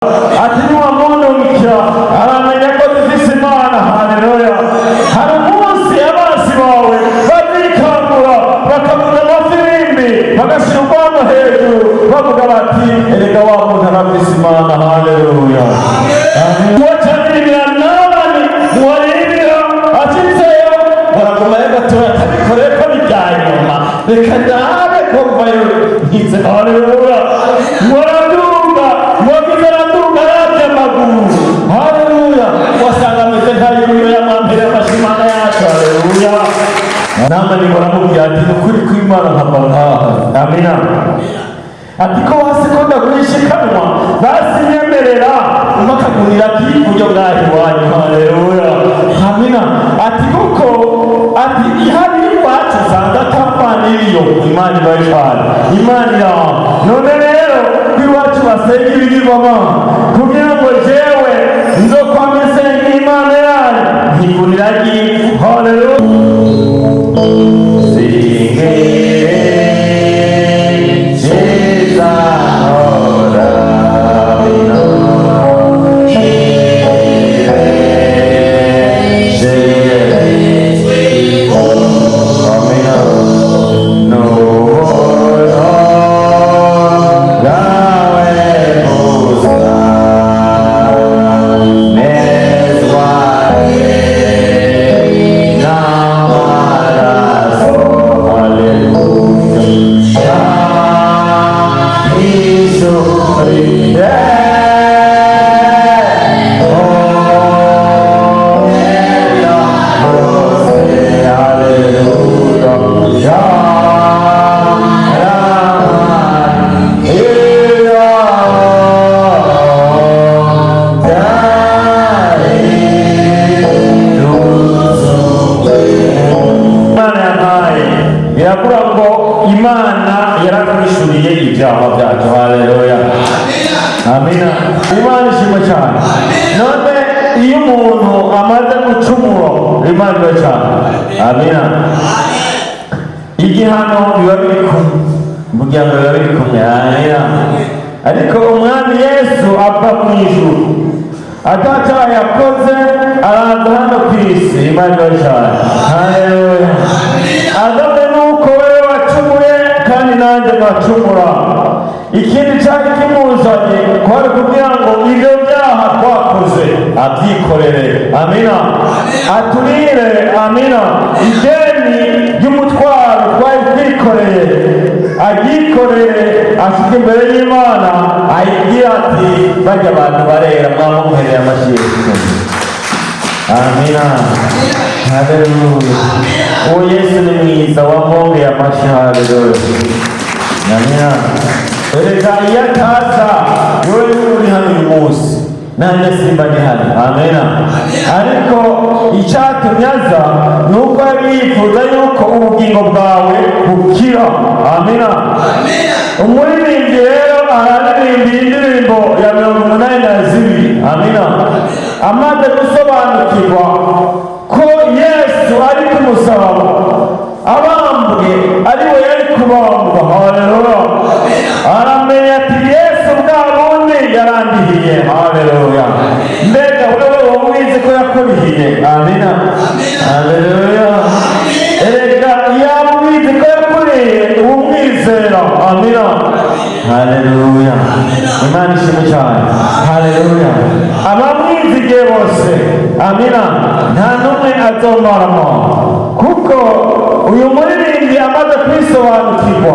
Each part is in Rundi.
Ati niwamunumikira aramenya ko dufise Imana. Haleluya! Hari umunsi abansi bawe bazikangura, bakavuga amafirimbi, bagashyira urwamo hejuru, bavuga bati: "Erega wa muntu arafise Imana." Haleluya! Wacanirira nabani muwaribira ashitseyo, baragumayo gatoya, atabikoreye ko bijya nyuma, reka ndabe ko mvayo nkize. Haleluya! Waraduga, wagize araduga, arabye amaguru. Haleluya! Wasanga ameze nk'ay'ururo y'amampere y'amashimana yacu. Haleluya! Namani baramubwira ati: "Ni ukuri kw'Imana nkava nkaha." Amina. Ati: "Ko hasi ko ndagurishikanwa, basinyemerera umakagunira k'iburyo ngaho iwanyu." Haleluya, amina. Ati kuko ati ihari iwacu usanga atamana iriyo, Imana ibaye cyane, Imana iraho. None rero ko iwacu basenga ibigirwamana, kugira ngo jewe nzokwame nsenga Imana yanyu ntigunira ry'ivu. Haleluya! Singere ceza hora bino shire shire amina n'ubuntu bwawe busa nezwa n'amaraso. Haleluya! Yisuriye umwenda wose. Haleluya! Iyo byari Imana yampaye iravuga ngo Imana yaratwishuriye ibyaha byacu. Haleluya, amina. Imana ishimwe cyane. None iyo umuntu amaze gucumura, Imana iba cyane, amina, igihano biba biri kumwe, kugira ngo biba biri kumwe. Amina. Ariko Umwami Yesu ava mu ijuru atacyaha yakoze, araza hano ku isi. Imana iba cyane. Haleluya! Azanywe nuko wewe wacumuye kandi nanjye ngacumura. Ikindi cyari kimuzanye kwari kugira ngo ibyo byaha twakoze abyikorere. Amina. Aturire, amina, ideni ry'umutwaro twari twikoreye, aryikorere, ashyize imbere y'Imana, ayibwira ati: "Bajya abantu barera." Mwamumuhereye amashyi. Amina, haleluya! Uwo Yesu ni mwiza, wamwongeye amashyi. Haleluya, amina. Erega iyo ataza, wowe uri hano uyu munsi, nanjye simba ndi hano. Amina. Ariko icyatumye aza ni uko yari yifuza yuko ubugingo bwawe bukira. Amina. Umuririmbyi rero araririmba iyi ndirimbo ya 82. Amina. Amaze gusobanukirwa ko Yesu ari ku musaraba abambwe, ari we yari kubambwa. Haleluya! Aramenya ati: "Yesu bwa bundi yarandihiye." Haleluya! Mbega wewe wowe ubizi ko yakurihiye? Amina, haleluya. Erega yaba ubizi ko yakurihiye, uba umwizera. Amina, haleluya. Imana ishimwe cyane. Haleluya! Abamwizigiye bose, amina, nta n'umwe azomaramo, kuko uyu muririmbyi amaze kwisobanukirwa,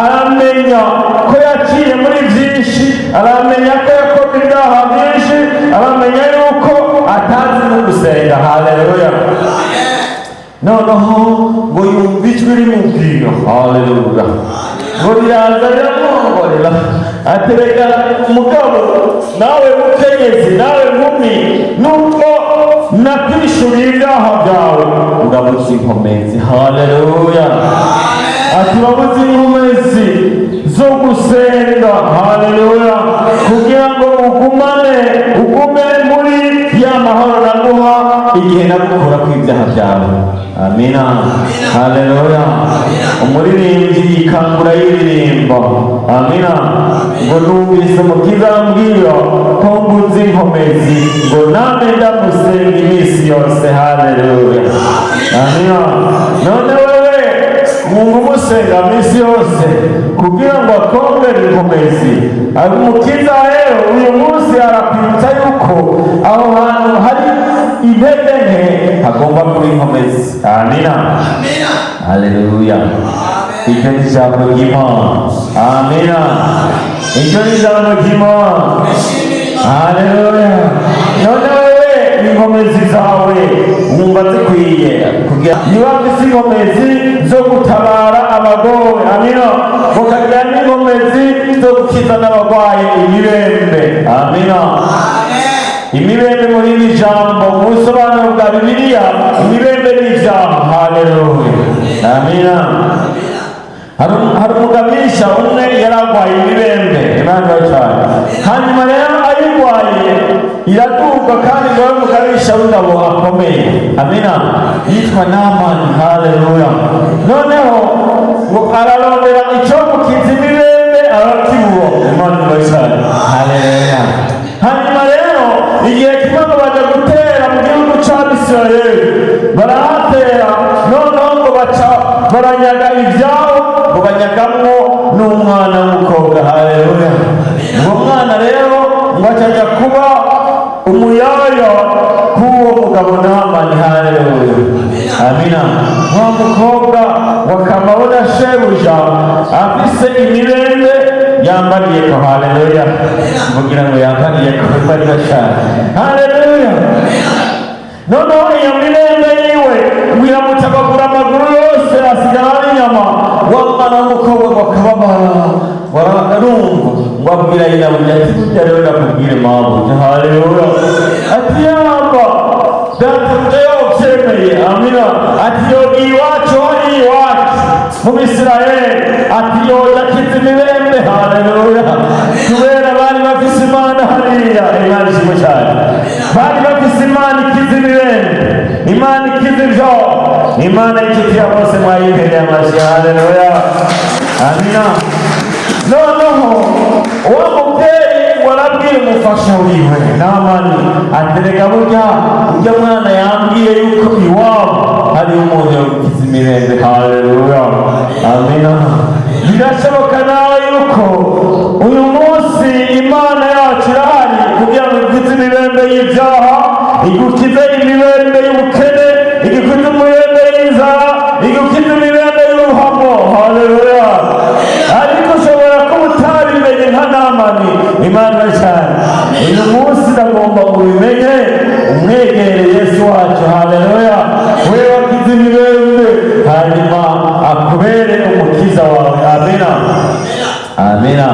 aramenya ko yaciye muri byinshi, aramenya ko yakoze ibyaha byinshi, aramenya yuko atazi no gusenga. Haleluya! Noneho ngo yumve ijwi rimubwira. Haleluya! Ngo riraza riramwongorera ati: "Reka mugabo, nawe mukenyezi, nawe nkumi, nubwo nakwishuriye ibyaha byawe, urabuze inkomezi." Haleluya! Ati: "Urabuze inkomezi zo gusenga." Haleluya! "Kugira ngo ugumane, ugume muri ya mahoro naguha igihe nagukura ku ibyaha byawe." Amina, haleluya. Umuririmbyi yikangura yiririmba, amina, ngo numvise Umukiza ambwira ko nguze inkomezi, ngo name ndamusenga iminsi yose. Haleluya, amina. None wewe mwumva umusenga minsi yose kugira ngo akongere inkomezi. Umukiza rero uyu munsi arakwibutsa yuko aho hantu hari intege nke hagomba kuba inkomezi. Amina, haleluya. Iryo ni ijambo ry'Imana. Amina, iryo ni ijambo ry'Imana. Haleluya. None wewe inkomezi zawe wumva zikwiye kugira, niba mfise inkomezi zo gutabara abagowe, amina, mukagira n'inkomezi zo gukiza n'abarwaye imibembe. Amina. Imibembe muri iri jambo, mu busobanuro bwa Bibiliya, imibembe ni ivyaha. Haleluya, amina. Hari umugabisha umwe yaragwaye imibembe. Imana cyane. Hanyuma rero ayirwaye iraduga, kandi ngo abe umugabisha w'ingabo akomeye. Amina. Yitwa Namani. Haleluya. Noneho ngo ararondera icyo mukiza imibembe, arakibura. Imana cyane. Haleluya. Hanyuma rero igihe kimwe ngo bajya gutera mu gihugu c'Abisirayeli, barahatera. Noneho ngo baca baranyaga ibyabo, ngo banyagamwo n'umwana w'umukobwa. Haleluya. Uwo mwana rero ngo akajya kuba umuyaya k'uwo mugabo Namani. Haleluya, amina. Wa mukobwa wakaba abona shebuja afise imibembe yambariye ko. Haleluya. Kugira ngo yambariye ko bari bashaka. Haleluya. Noneho iyo mirembe yiwe ngo iramucagagura amaguru yose, asigara ari inyama. Wa mwana w'umukobwa ngo akababara, arumva ngo abwira nyinabuja ati: "Burya rero ndakubwire, mabuja." Haleluya. Ati: "Yamba databuja yovyemeye." Amina. Ati: "Yogiye iwacu, hari iwacu mu Bisirayeli." Ati: "Yoja akiza imibembe." Haleluya. Kubera bari bafise Imana hariya. Imana ishimwe cyane. Bari bafise Imana ikiza imibembe, Imana ikiza ivyo, Imana y'inshuti ya bose. Mwayimpereye amashyi. Haleluya, amina. Noneho uwo mubyeyi warabwiye umufasha wiwe Namani ati: "Rega burya ujya mwana yambwiye yuko iwabo hariyo umuntu yogukiza imibembe." Haleluya, amina. Birashoboka nawe yuko uyu munsi Imana yacu irahari kugira ngo igukize imibembe y'ibyaha, igukize imibembe y'ubukene, igukize imibembe y'inzara, igukize imibembe y'uruhamo. Haleluya. Ariko ushobora kuba utabimenye nka Namani. Imana cyane. Uyu munsi ndagomba ngo ubimenye, umwegere Yesu wacu. Haleluya. We wakize imibembe, hanyuma akubere umukiza wawe. Amina, amina.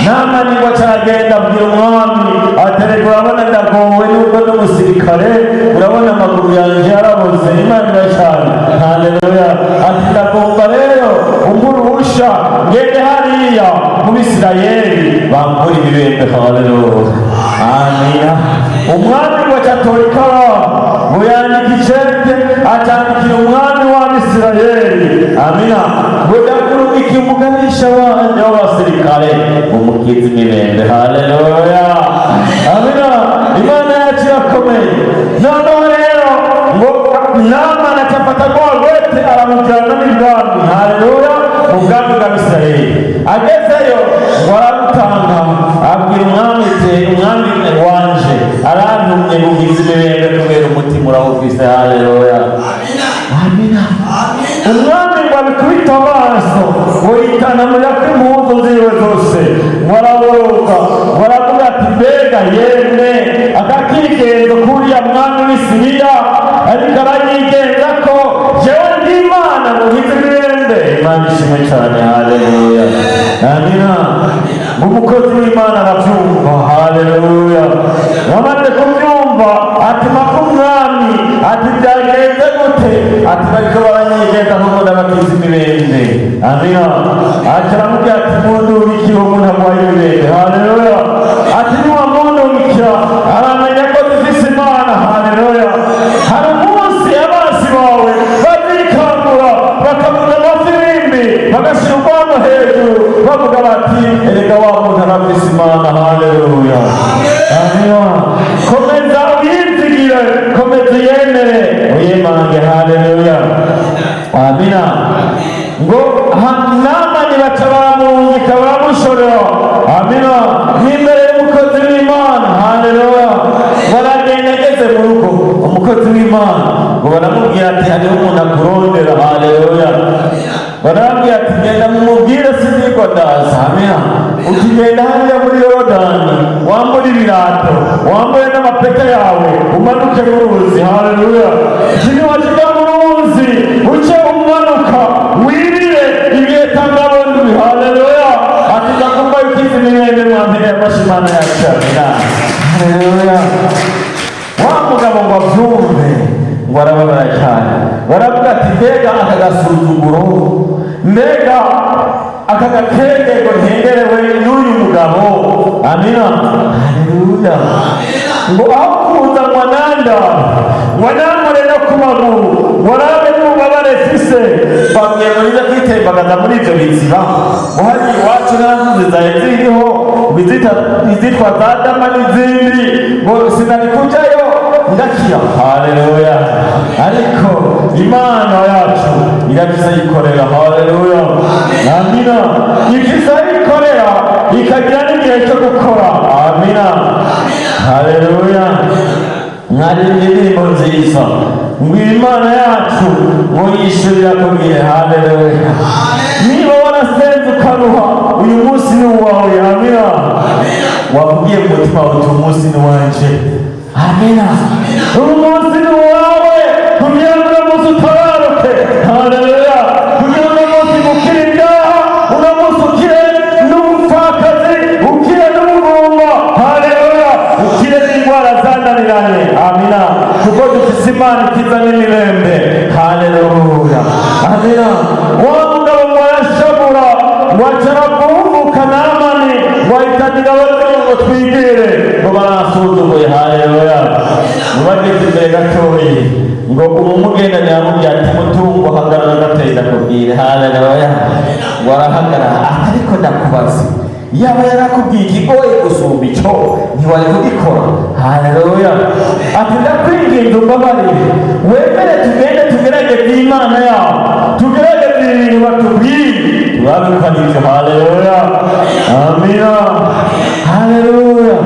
Namani ngo acagenda abwira umwami atereka: "Urabona ndagowe, nubwo n'umusirikare, urabona amaguru yanjye yaraboze." Imana cyane. Haleluya. Ati: "Ndagomba rero umuruhusha ngende hariya mu Bisirayeli bambura ibibembe." Haleluya, amina. Umwami ngo acatora ikaramu, ngo yandika icete, acandikira umwami w'Abisirayeli. Amina. Ngo ndakurugikiye umugabisha wanjye w'abasirikare, umukiza imibembe. Haleluya, amina. Imana yacu irakomeye. Noneho rero ngo Namani acafata rwa rwete, aramujyana n'ibwami. Haleluya. Mu bwami bw'Abisirayeli agezeyo ngo ararutanga, abwira umwami ati: "Umwami wanje arantumye gukiza imibembe kubera umutima urawufise." Haleluya, amina. Umwami ngo abikubite amaso, ngo yitanamurira ko impuzu ziwe zose, ngo araboroga, ngo aravuga ati: "Mbega yemwe, aka kigenzo kuriya mwami w'Isiriya ariko aranyigenza ko jewe ndi Imana ngo nkize imibembe?" Imana ishimwe cyane. Haleluya, amina. Umukozi w'Imana arabyumva. Haleluya. Wamaze kubyumva atuma ko umwami ati: "Byagenze gute?" Ati: "Bariko baranyigenza nkuko ndabakiza imibembe." Amina. Aca aramubwira ati: "Mundungikire umuntu arwaye imibembe." Haleluya. Ati: "Niwamundungikira aramenya ko dufise Imana." Haleluya. Hari umunsi abansi bawe Amina. Komeza uyizigire, komeza uyemere, uyemange. Haleluya, amina. Ngo Namani baca baramurungika, baramushorera, amina, n'imbere y'umukozi w'Imana. Haleluya. Baragenda, ageze mu rugo umukozi w'Imana, ngo baramubwira ati: "Hariho umuntu akurondera." Haleluya. Baramubwira ati: "Genda mumubwire siniko ndaza." Amina. Uti: "Genda hariya muri Yorodani, wambure ibirato, wambure n'amapeta yawe, umanuke mu ruzi." Haleluya. Niwashika mu ruzi, uce umanuka wirire ibihe tangabondwi. Haleluya. Ati: "Ndakumva ukize imibembe." Mwambere amashimana yacu. Amina. Haleluya. Wa mugabo ngo abyumve, ngo arababara cyane. Baravuga ati: "Mbega aka gasuzuguro, mbega aka gakengego ntengerewe n'uyu mugabo." Amina. Haleluya. Ngo aho kuza ngo ananda, ngo anamure no ku maguru, ngo arabe n'ububabare mfise, bambwiye ngo nize kwitembagaza muri ibyo biziba. Ngo hariya iwacu nta nzuzi zari ziriho, izitwa za Dama n'izindi, ngo sinari kujayo ndakira. Haleluya. Ariko Imana yacu irafise yikorera. Haleluya, amina. Ifise yikorera, ikagira n'igihe cyo gukora. Amina. Haleluya. Mwari indirimbo nziza ngo Imana yacu ngo yishurira ku gihe. Haleluya. Niba warasenze ukaruha, uyu munsi ni uwawe. Amina. Wavugiye mu mutima wawe uti: "Umunsi ni wanje." Amina. Uyu munsi ni uwawe kugira ngo uno munsi utabaruke. Haleluya. Kugira uno munsi gukira ibyaha, uno munsi ukire n'ubupfakazi, ukire n'ubugumba. Haleluya. Ukire n'indwara zananiranye. Amina. Kuko dufise Imana ikiza n'imibembe. Haleluya, amina. Wa mugabo ngo arashabura, ngo aca aravuguka. Namani ngo ahitanira abazimu ngo twigire, ngo baransuzuguye. Haleluya. Ngo bageze imbere gatoyi, ngo umumugendanye aramubwira ati: "Mutungo, hagarara gatoyi ndakubwire." Haleluya. Ngo arahagarara ati: "Ariko ndakubaza, yaba yarakubwiye ikigoye gusumba ico, ntiwari kugikora?" Haleluya. Ati: "Ndakwinginze, umbabarire, wemere tugende tugerageze Imana yawe, tugerageze ibintu batubwiye, turabe ko ari ibyo." Haleluya, amina. Haleluya.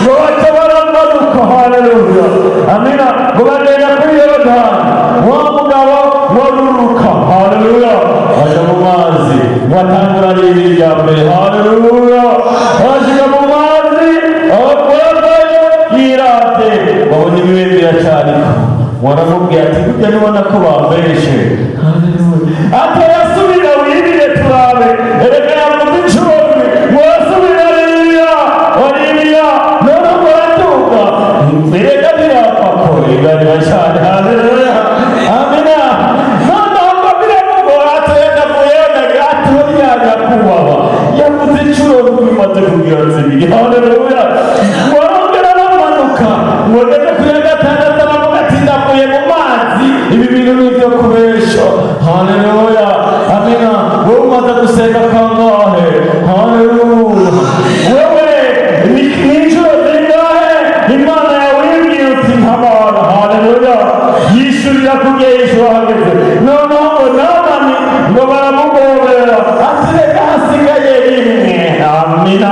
Ngo baca baramanuka. Haleluya, amina. Ngo bagenda kuri Yorodani, wa mugabo waruruka. Haleluya. Baja mu mazi, ngo atangura ribiri rya mbere. Haleluya. Bashika mu mazi, abakoravayo yirate, babona imibembe iracariko. Waramubwiye ati: "Burya nubona ko bambeshe." Ati: "Yasubira wirire turabe." Erega yavuze inshuro ndwi. Ngo yasubira arira, arira, none ngo araduga. Erega birapfa ko igarira cyane. Haleluya, amina. Noneho ngo biramugora, ati: "Ndavuyeyo." Ati: "Oya nyakubahwa, yavuze inshuro ndwi, maze kugira zibiri." Haleluya. Ngo arongera aramanuka, ngo ageze ku ya gatandatu aravuga ati: "Ndavuye mu mazi, ibi bintu ni ibyo kubesha." Haleluya, amina. Wowe umaze gusenga kangahe? Haleluya. Wewe ni inshuro zingahe Imana yawe uyibwiye uti: "Ntabara"? Haleluya. Yishurira ku gihe, yishura hageze. Noneho ngo Namani ngo baramugobera, ati: "Reka hasigaye rimwe." Amina.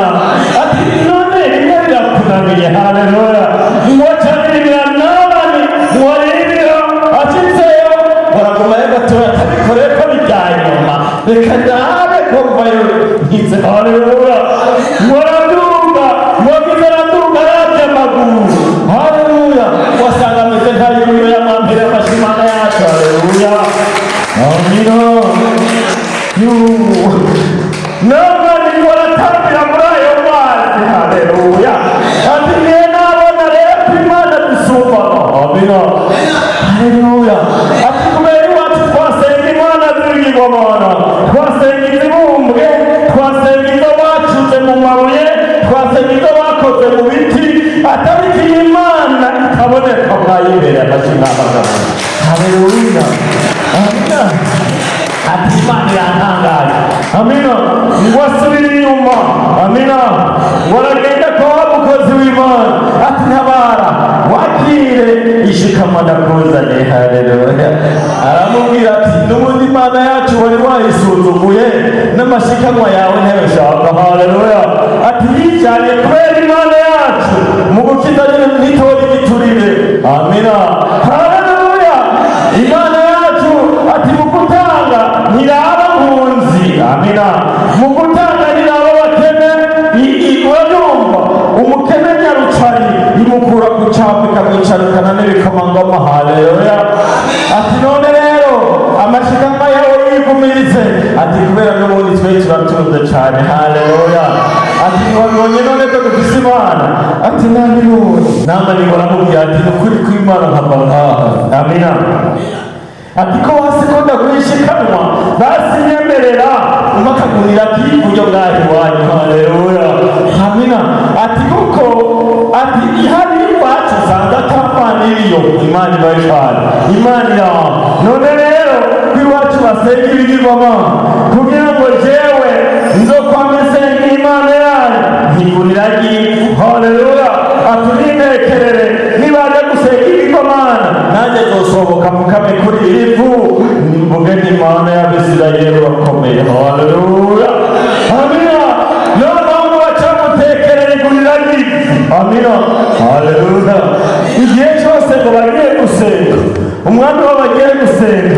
Ati: "None rimwe rirakunaniye?" Haleluya. Ngo acanirira Namani, ngo aririra, ashitseyo baragumayo gatoya, atabikore ko bijya nyuma, reka ndabe ko mvayo nkize. Haleluya. Ngo araduga, ngo agize araduga, arabye amaguru. Haleluya. Wasanga ameze nka yuyo y'amambere y'amashimana yacu. Haleluya, amina. Namani ngo aratambira muri ayo mazi. Haleluya. Ati: "Niye nabona rero ko Imana dusumbana." Amina. Haleluya. Ati: "Kubera iwacu twasenga imana z'ibigirwamana, twasenga izibumbwe, twasenga izo bacuze mu mabuye, twasenga izo bakoze mu biti, atari Imana itaboneka." Mwayibereye amashyi n'abagabo. Haleluya, amina. Ati: "Imana irantangaje." Amina. Ngo asubire inyuma. Amina. Ngo aragenda kwa wa mukozi w'Imana. Igituma ndakuzanye, haleluya. Aramubwira ati: "N'ubundi Imana yacu wari wayisuzuguye, n'amashikanwa yawe ntayashaka." Haleluya. Ati: "Yijyanye kubera Imana yacu mu gukiza nyine ntitora igiturire." Amina, haleluya. Imana yacu, ati, mu gutanga ntiraba nkunzi. Amina. Mu gutanga ntiraba abakene. Urabyumva, umukene nyarucari imukura ku cyapa ikamwicarikana n'ibikomangoma. Haleluya. Ati: "None rero amashikanwa yawe yigumirize." Ati: "Kubera n'ubundi twe turatunze cyane." Haleluya. Ati: "Ntiwabibonye none ko dufise Imana?" Ati: "Nabibonye." Namani ngo aramubwira ati: "Ni ukuri kw'Imana nkava nkaha." Amina. Ati: "Ko hasi ko ndagwishikanwa, basi nyemerera umpe akagunira k'ivu ryo ngaho iwanyu." Haleluya, amina. Ati: "Kuko," ati, "ihari iwacu usanga atamana iriyo." Imana ibaye cyane, Imana iraha. None rero ko iwacu basenga ibigirwamana, kugira ngo jewe nzokwame nsenga Imana yanyu, ntigunira ry'ivu. Haleluya. Ati: "Nintekerere, nibaje gusenga ibigirwamana, nanjye nzosohoka mfukame kuri iri vu, mvuge nti: 'Imana y'Abisirayeli bakomeye.'" Haleluya, amina. Noneho ngo bacamutekerera igurira ry'ivu. Amina, haleluya. Igihe cyose ngo bagiye gusenga, umwami wabo bagiye gusenga,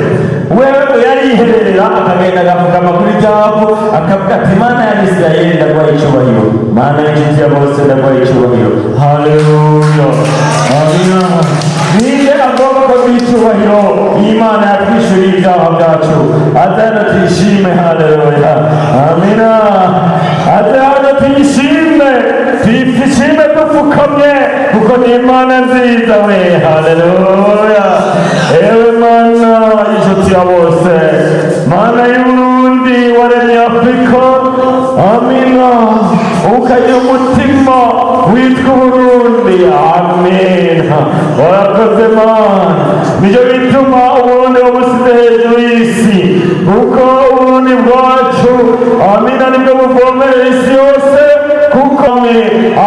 wewe ngo yariherera, akagenda agapfukama kuri ryavu, akavuga ati: "Imana ya Isirayeli, ndaguha icyubahiro. Mana y'inshuti ya bose, ndaguha icyubahiro." Haleluya, amina. Ninde agomba ko duha icyubahiro Imana yatwishyuriye ibyaha byacu? Aze hano tuyishime. Haleluya, amina. Aze hano tuyishime, tuyishime dupfukamye, kuko ni Imana nziza we. Haleluya. Ewe Mana y'inshuti ya bose, Mana y'Uburundi, waremye Afurika, amina, ukagira umutima witwa Uburundi. Amina. Warakoze Mana. Nicyo bituma Uburundi bubusize hejuru y'isi, kuko Uburundi bwacu, amina, nibwo buvomerera isi yose, kuko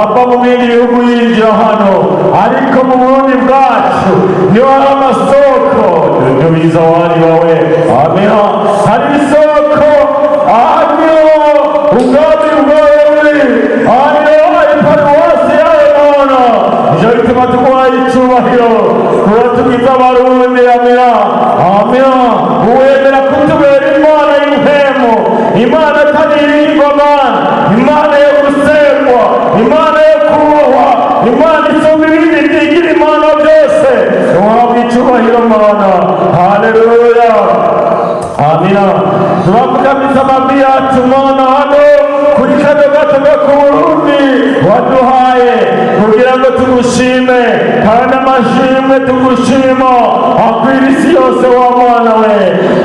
ava mu bindi bihugu yinjira hano, ariko mu Burundi bwacu niho hari amasoko. Dudubiza wari wawe. Amina. Hari isoko, aha niho ubwami bwawe buri, aha niho hari paruwasi yawe Mana. Nicyo gituma tuguhaye icyubahiro kuba tugize Abarundi. Amina, amina. Uwemera kutubera Imana y'impemu, Imana atari ibigirwamana, Imana yo gusengwa, Imana yo kubahwa, Imana isumba ibindi byigira Imana byose, uhabwa icyubahiro Mana. Haleluya, amina. Turapfukamiza amavi yacu Mana hano kuri kano gato ko Burundi waduhaye, kugira ngo tugushime, kandi amashimwe tugushima akwira isi yose wa Mana we.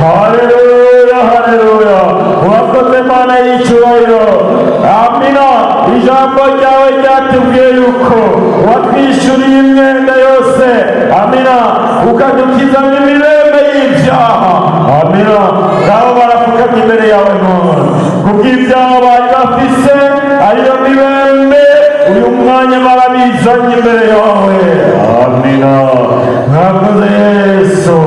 Haleluya, haleluya. Urakoze Mana y'icyubahiro. Amina. Ijambo ryawe ryatubwiye yuko watwishyuriye imyenda yose, amina, ukadukiza n'imibembe y'ibyaha. Amina. Ngabo barapfukamye imbere yawe Mana kubw'ibyaha bari bafise, ariyo mibembe. Uyu mwanya barabizanye imbere yawe. Amina. Mwakoze Yesu.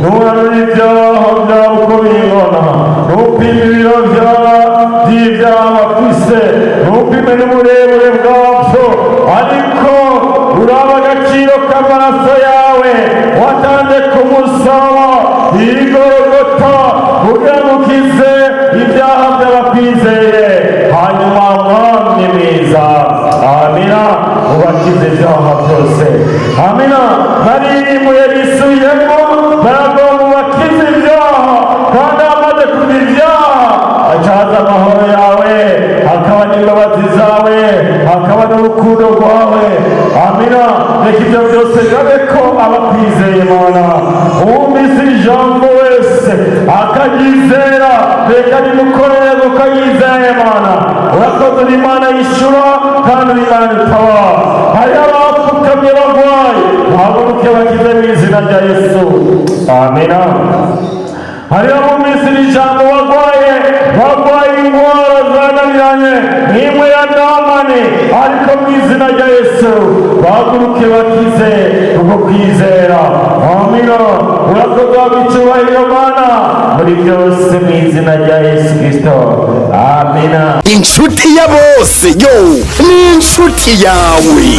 Ntuhanure ibyaha byabo uko bingana, ntupime ibiro by'ibyaha bafise, ntupime n'uburebure bwabyo, ariko uraba agaciro k'amaraso yawe watanze ku musaraba igorogota, kugira ngo ukize ibyaha by'abakwizeye. Hanyuma Mwami mwiza, amina, ubakize ibyaha byose. Amina. Barimuye bisubiyemo, baragomba ubakize ibyaha, kandi amaze kuva ibyaha acaza amahoro yawe, hakaba n'imbabazi zawe, hakaba n'urukundo rwawe. Amina. Reka ibyo byose bibabe ko abakwizeye Mana. Uwumvise ijambo wese akaryizera, reka rimukorere kuko yizeye. Mana, urakoze. Uri Imana yishura kandi uri Imana itabara. Hariho abapfukamye barwaye, bahaguruke bakize mu izina rya Yesu. Amina. Hariho abumvise iri jambo barwaye, barwaye indwara zananiranye nk'imwe ya Namani, ariko mu izina rya Yesu. Bahaguruke bakize kubwo kwizera. Amina. Urakoze, icyubahiro Mana muri byose, mu izina rya Yesu Kristo, amina. Inshuti ya bose, yo ni inshuti yawe.